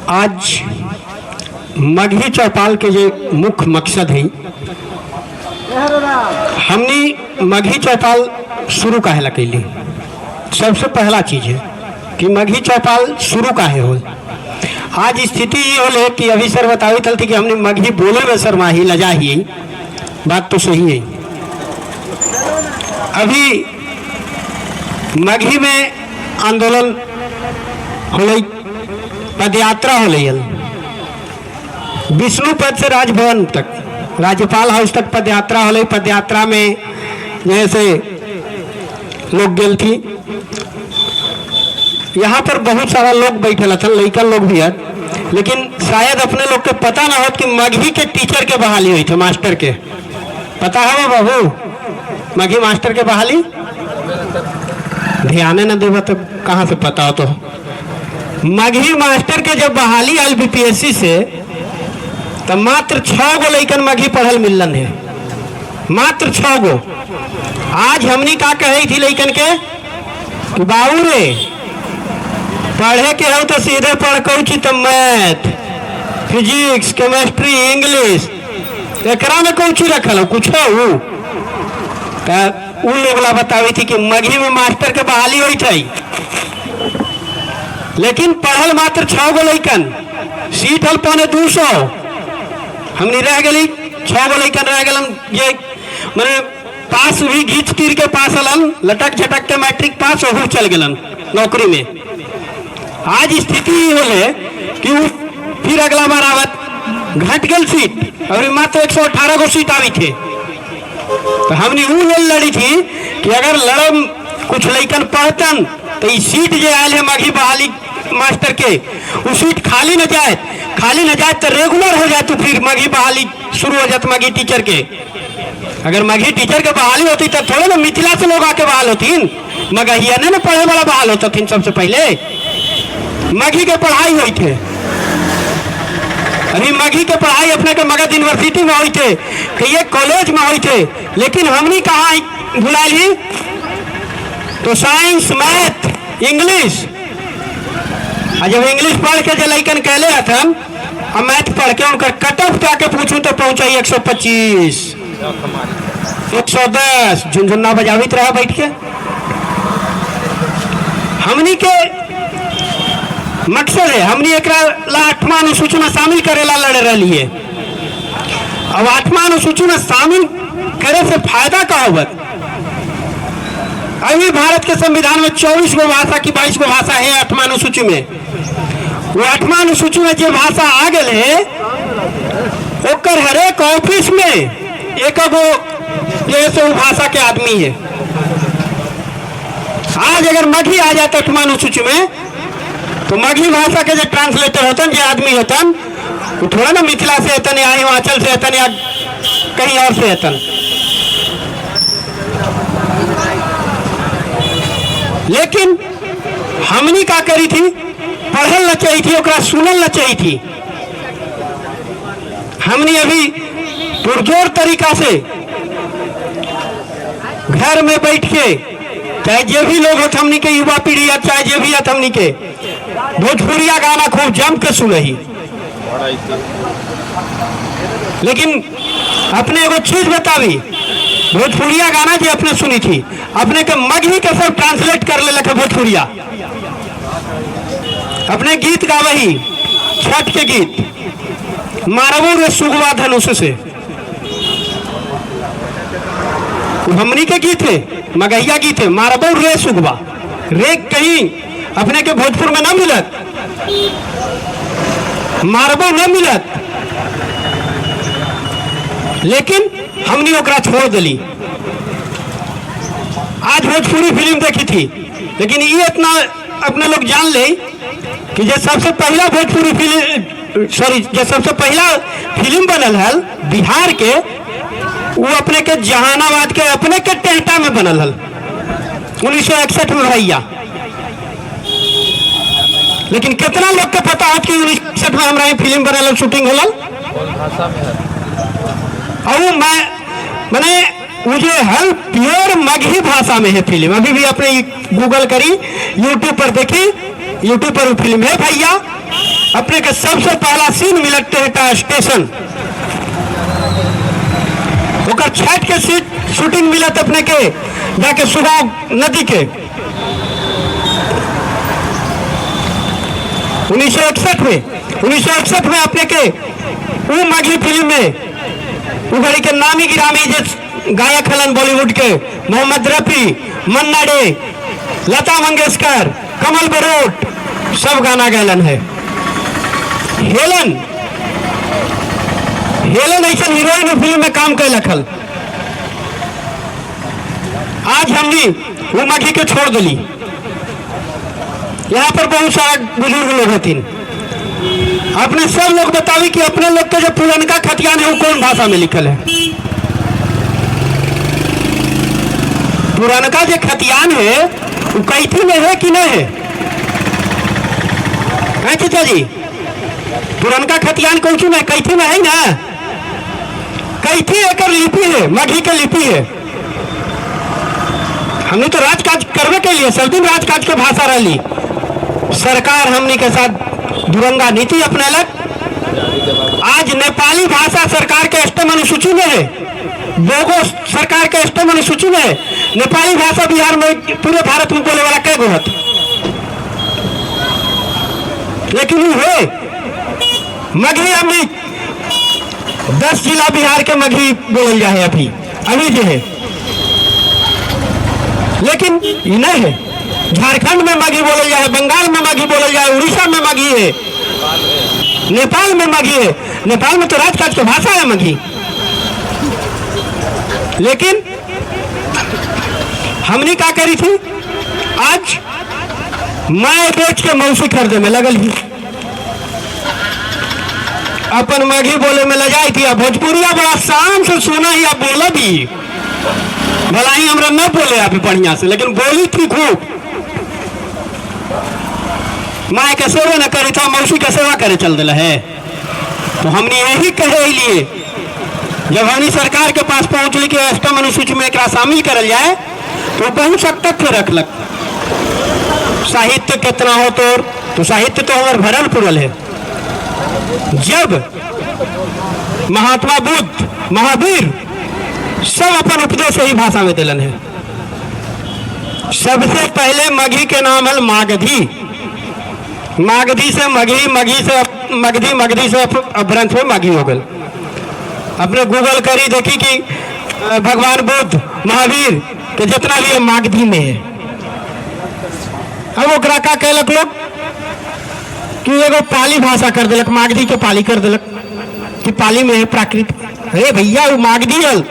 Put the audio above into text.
आज मगही चौपाल के जो मुख्य मकसद है, हमने मगही चौपाल शुरू काहे ला कैली। सबसे पहला चीज है कि मगही चौपाल शुरू काहे हो। आज स्थिति ये होले कि अभी सर बतावी थी कि हमने मगही बोले में शर्माही लजाही, बात तो सही है। अभी मगही में आंदोलन होले, पदयात्रा होले, विष्णुपद से राजभवन तक, राज्यपाल हाउस तक पदयात्रा होले। पदयात्रा में जैसे लोग गेल थी, यहाँ पर बहुत सारा लोग बैठल हथन, लड़का लोग भी है, लेकिन शायद अपने लोग के पता ना होत कि मगही के टीचर के बहाली हुई थे, मास्टर के। पता है बाबू मगही मास्टर के बहाली? ध्यान न देवा तो कहाँ से पता हो। तो मगही मास्टर के जब बहाली आयल बीपीएससी से, तो मात्र 6 गो लइकन मगही पढ़ल मिलन है, मात्र 6 गो। आज हमनी का कहे थी लइकन के कि बाबू रे पढ़े के हो तो सीधे पढ़ कौची, तो मैथ, फिजिक्स, केमिस्ट्री, इंग्लिश, एकरा में कौची रखल हो कुछ हो। तो उन लोग ला बतावी थी कि मगही में मास्टर के बहाली हुई थी, लेकिन पढ़ल मात्र 6 गो लइकन, सीट हल 175। हमनी रह गई 6 गो लइकन रह गए, ये मैंने पास भी घींच तीर के पास हलन, लटक झटक के मैट्रिक पास हो चल गलन नौकरी में। आज स्थिति ये होले कि उ फिर अगला बार आवत घट गल सीट और मात्र 118 गो सीट आई थे। तो हमने उ लेल लड़ी थी कि अगर लड़म कुछ लइकन पढ़तन तो ई सीट जो आयल है मगही बहाली मास्टर के, वो सीट खाली न जाए, खाली न जाए तो रेगुलर हो जाए, तो फिर मगही बहाली शुरू हो जाए मगही टीचर के। अगर मगही टीचर के बहाली होती तो थोड़े ना मिथिला से लोग आके बहाल होती, मगहिया ने ना पढ़े वाला बहाल होता थी। सबसे पहले मगही के पढ़ाई हुई थे, अभी मगही के पढ़ाई अपने के मगध यूनिवर्सिटी में हुई थे, कई कॉलेज में हुई थे, लेकिन हमनी कहाँ भुलाली तो साइंस, मैथ, इंग्लिश। और जब इंग्लिश पढ़ के जो लइकन कहले हथन और मैथ पढ़ के उनकर कट ऑफ जाके पूछूं तो पहुंचाई 125, 110, झुनझुन्ना बजावित रहा बैठ के। हमनी के मकसद है, हमनी एकरा ला आठवां अनुसूची में शामिल करेला लड़ रही है। अब आठवां अनुसूची में शामिल करे से फायदा का होबत? अभी भारत के संविधान में 24 गो भाषा की 22 गो भाषा है आठवां अनुसूची में। वो आठवां अनुसूची में जो भाषा आ गए है ओकर हरेक ऑफिस में एक गो जैसे वो भाषा के आदमी है। आज अगर मगही आ जाता आठवां अनुसूची में तो मगही भाषा के जो ट्रांसलेटर होतन, जो आदमी होतन, वो थोड़ा ना मिथिला से होतन या हिमाचल से होतन या कहीं और से होतन। लेकिन हमनी का करी थी, पढ़ल न चाहिए थी, ओकरा सुनल न चाहिए थी। हमनी अभी पुरजोर तरीका से घर में बैठ के, चाहे जे भी लोग होत हमनी के युवा पीढ़ी या चाहे जे भी होत हमनी के, भोजपुरिया गाना खूब जम के सुनही। लेकिन अपने एगो चीज बतावी, भोजपुरिया गाना जो अपने सुनी थी, अपने के मगही के सब ट्रांसलेट कर ले लखे भोजपुरिया। अपने गीत गावही छठ के गीत, मारबो रे सुगवा धनुष से, हमनी के गीत है, मगहिया गीत है, मारबो रे सुगवा रे कहीं अपने के भोजपुर में ना मिलत, मारबो न मिलत, लेकिन हमनी ओकरा छोड़ दिली। आज भोजपुरी फिल्म देखी थी, लेकिन ये इतना अपने लोग जान ले कि जे सबसे पहला भोजपुरी फिल्म, सॉरी, जे सबसे पहला फिल्म बनल हल बिहार के, वो अपने के जहानाबाद के अपने के टेहटा में बनल हल 1961 में भैया। लेकिन कितना लोग के पता है कि 1961 में हमारा फिल्म बनल, शूटिंग होल और मैं मैंने मुझे हल प्योर मगही भाषा में है फिल्म। अभी भी अपने गूगल करी, यूट्यूब पर देखी, यूट्यूब पर वो फिल्म है भैया। अपने अपने के सबसे पहला सीन मिलत टेहटा स्टेशन, ओकर छठ के सीट शूटिंग मिलत अपने के जाके सुगाव नदी के। 1961 में, 1961 में अपने के ऊ मगही फिल्म में ऊ घड़ी के नामी गिरामी जे गायक हलन बॉलीवुड के, मोहम्मद रफी, मन्ना डे, लता मंगेशकर, कमल बरोट सब गाना गैलन है। हेलन, हेलन ऐसा हीरोइन फिल्म में काम कैलक हल। आज हमनी वो मगही के छोड़ दिली। यहाँ पर बहुत सारा बुजुर्ग लोग हथिन, अपने सब लोग बतावी कि अपने लोग के जो पुरनका खतियान है वो कौन भाषा में लिखल है। पुरनका जो खतियान है वो कैथी में है कि नहीं है? है चाचा जी, पुरनका खतियान कौन सी में? कैथी में है ना? कैथी एक लिपि है, मगही के लिपि है। हमने तो राजकाज करवे के लिए सब दिन राजकाज के भाषा रही। सरकार हमनी के साथ दुरंगा नीति अपनेलक। आज नेपाली भाषा सरकार के अष्टम अनुसूची में है, बोगो सरकार के अष्टम अनुसूची में है। नेपाली भाषा बिहार में, पूरे भारत में बोले वाला कै गो हत, लेकिन वो है मगही। हमनी 10 जिला बिहार के मगही बोलल जाए अभी अभी जो है, लेकिन ये नहीं है। झारखंड में मगही बोलल जाए, बंगाल में मगही बोलल जाए, उड़ीसा में मगही है, नेपाल में मगही है। नेपाल में तो राजकाज की भाषा है मगही, लेकिन हमने का करी थी, आज मैं बेच के मौसी खरीदे में लगल ही, अपन मगही बोले में लजाई थी। भोजपुरिया बड़ा शान से सुना ही, अब बोला भी भला ही हमरा न बोले अभी बढ़िया से, लेकिन बोली थी खूब। माँ के सेवा न करी था, मौसी के सेवा करे चल दिल है। तो हमने यही कहे लिए जब हमनी सरकार के पास पहुंचली कि अष्टम अनुसूची में एकरा शामिल करल जाए, तो बहुत सख्त से रखलक। साहित्य कितना हो तो साहित्य तो हमारे भरल पुरल है। जब महात्मा बुद्ध, महावीर सब अपन उपदेश यही भाषा में दिलन है। सबसे पहले मगही के नाम है मागधी, मागधी से मगही, मगही से मगधी, मगधी से अपभ्रंश में मगही हो गए। अपने गूगल करी देखी कि भगवान बुद्ध, महावीर के जितना भी है मागधी में है। अब ओकरा का कहलक लोग कि एगो पाली भाषा कर दिलक, मागधी के पाली कर दिलक कि पाली में है प्राकृत। अरे भैया वो मागधी हल।